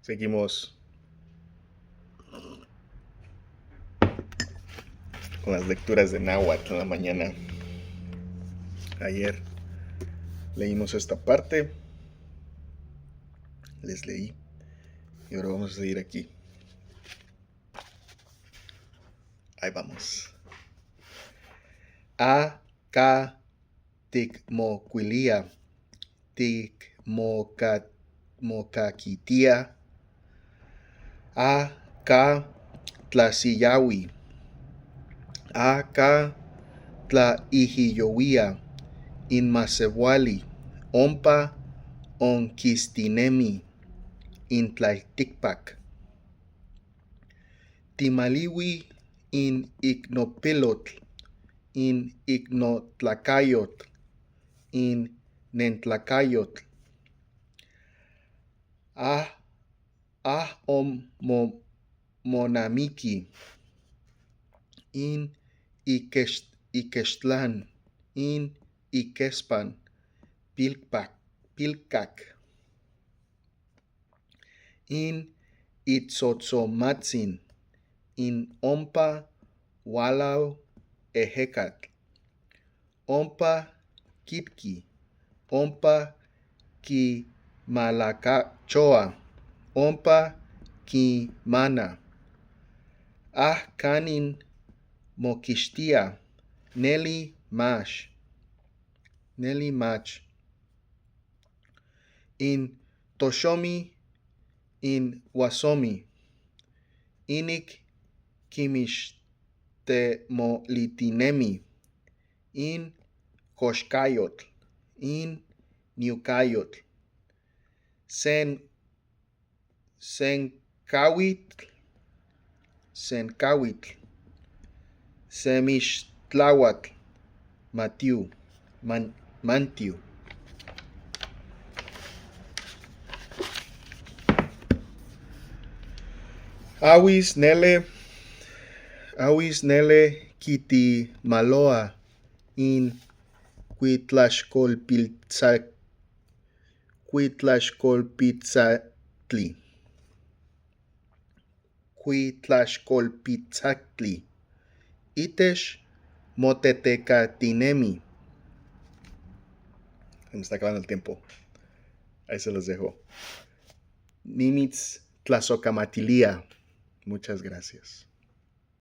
Seguimos con las lecturas de náhuatl en la mañana. Ayer leímos esta parte. Les leí. Y ahora vamos a seguir aquí. Ahí vamos. A K ticmocuilía, ticmocaquitía, A K tlasiyahui, A K tlaijiyohuía, inmasehuali, ompa onquistinemi, in tlalticpac. Timalihui in icnopilotl, in icnotlacayotl, in nentlacayotl. Ah, ah om mo, monamiki, in ikextlan, in ikespan, pilpac, pilcac. In itzotzomatzin, in ompa walau ejecatl. Ompa quitqui, ompa quimalacachoa, ompa quimana. Ah canin moquixtia, neli mach, neli mach. In toxomi, in huasomi, inic quimixtemolitinemi, in coxcayotl, in niucayotl. Sen, sencahuitl, sencahuitl, semixtlahuatl, matiu, man, mantiu. Awis nele, awis nele kitimaloa in cuitlaxcolpitzatli. Cuitlaxcolpitzatli. Itech motetecatinemi. Se me está acabando el tiempo. Ahí se los dejo. Nimitz tlazocamatilia. Muchas gracias.